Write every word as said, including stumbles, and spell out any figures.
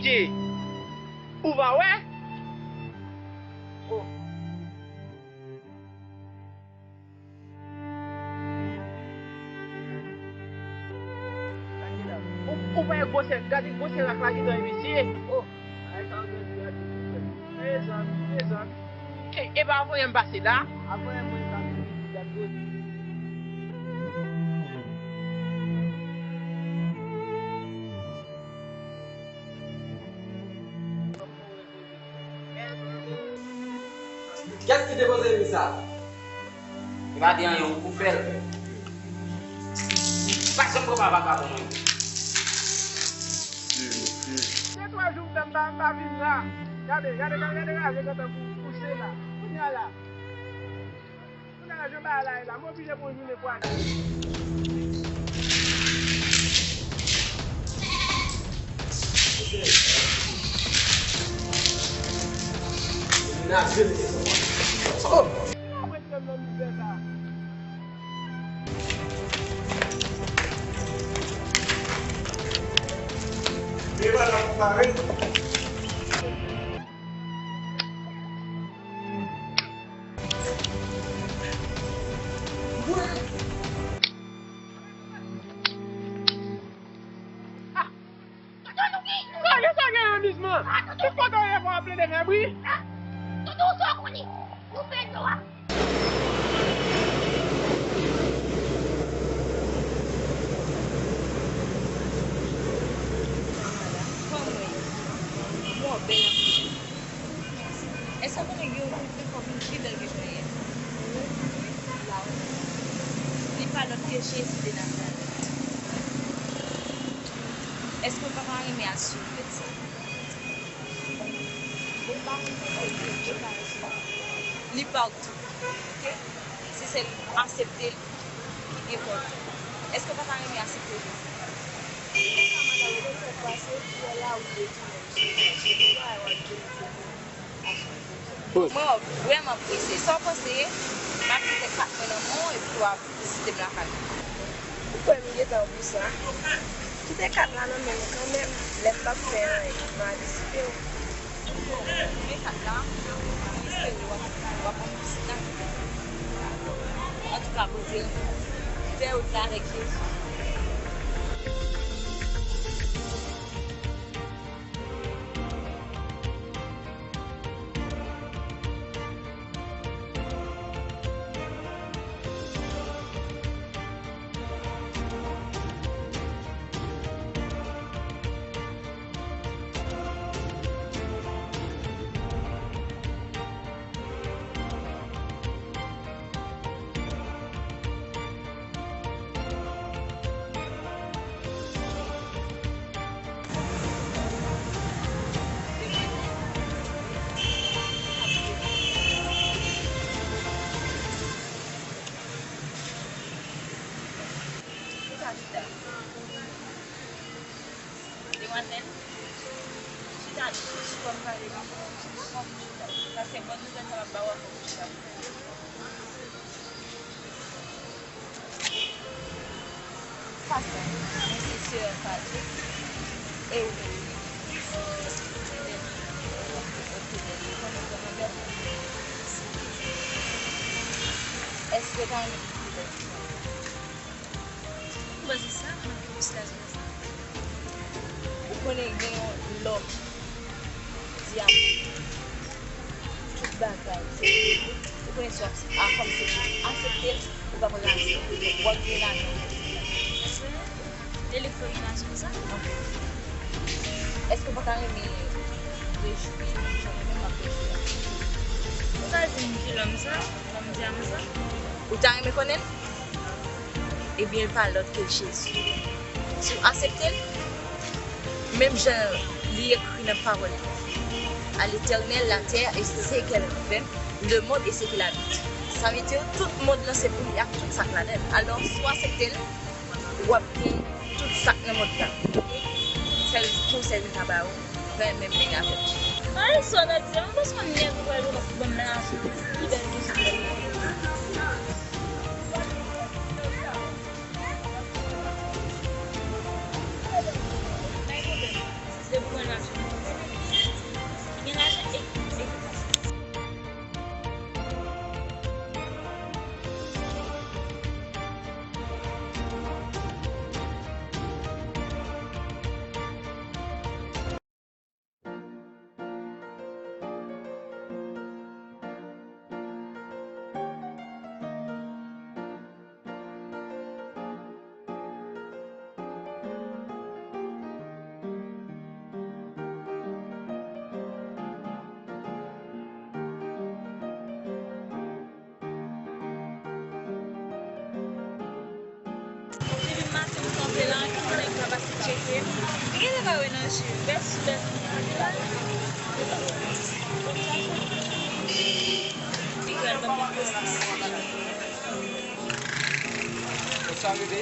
Che, ou pa wè? Oh. Ou, ou pa wè gwosè, gade gwosè rak la gentan, mesye. Oh. Ay, sa w gade, gade, gade. Mezanmi, mezanmi. E, e pa voye m pase la. Avoye mwen sa, gade gwosè. Kèt ki te poze mi sa? E pa di anyen, ou koupe l. Pa janm pran pa vakabon mwen. Se twa jou m fè m pa, m pa vin la. Gade, gade, gade, gade raje gentan pou pouse la. Kounye a la. Kounye a la, jan bagay la ye la, m oblije pran jounen pou ale. Oh! Mwen mete m nan mizè sa. Li pa nan pou pare. Ah! Toto, nou ki, nou ka gen sa gen amizman. Ah, Toto. Tout kote w ye, fò w ap plede fè bri. Ah, Toto, ou sa w konnen? Nou fè dlo a. Kòman w ye? Bon, bèl anpil. Èske w konnen gen yon moun ki fè kòb li pi bèl ke kounye a? Wi, wi, la wi. Li pa lòt ke Jezi de Nazarèt. Èske w pa ta renmen al swiv medsen? Bon, m pa konn kòman li ye, li pa resevwa. Li pa Oke? Se sèl aksepte l ki enpòtan. Èske w pa ta renmen aksepte Jezi? Mwen pa madam, ou konn sa k pase, fiyè la ou detounen misye. Bon bagay w ap di m. Mwen vrèman prese. Sa w panse? M ap kite kat mwen nan men w epi w ap vizite m lakay mwen. Ou kwè m gentan pou sa? Kite kat la nan men m kanmenm. Lè m p ap fè anyen, m a vizite w. Bon, men kat la, m espere w ap, w ap ban m pitit la. Antouka, Bondye fè wout la avèk Jezi. Chita, chita. Demwazèl, chita, chita, fò m pale, fò m chita. Paske bon nouvèl sa m ap ba w a, fò m chita. Pastè, mwen se sè Fadye. E ou menm? Fidèl. Ok, Fidèl. Ou konnen kòman bèl? Èske w ta renmen vin Fidèl? Mwen se sa, mwen se sa. Ou konnen gen yon lò, dyaman, tout bagay. Se, ou konnen si w ap, a, kòm se aksepte l, ou p ap raje. W ap gen lajan. Èske e li k fè w gen lajan konsa? Anpil. Èske w pa ta renmen rejwi menm jan mwen menm m ap rejwi a? Ou ta di m ki lòm sa? Lòm dyaman sa? Ou ta renmen konnen l? Ebyen, l pa lòt ke Jezi. Si w aksepte l, menm jan li ekri nan pawòl li, à l'Éternel la terre et ce qu'elle renferme, le monde et ce qu'il habite. Sa vle di, tout mond lan se pou li ak tout sa k ladan l. Alò, si w aksepte l, w ap gen tout sa k nan mond lan. Sèl konsèy m ka ba w, renmen menm nèg avè l. Ay, sa w ta di, mwen panse yon nèg ou pral ban m lajan pi bèl ke sa. Depi w gen lajan. Li genlè pa wè nan je. Bèl sou bèl. Li pral ban m yon plis. Sa rele?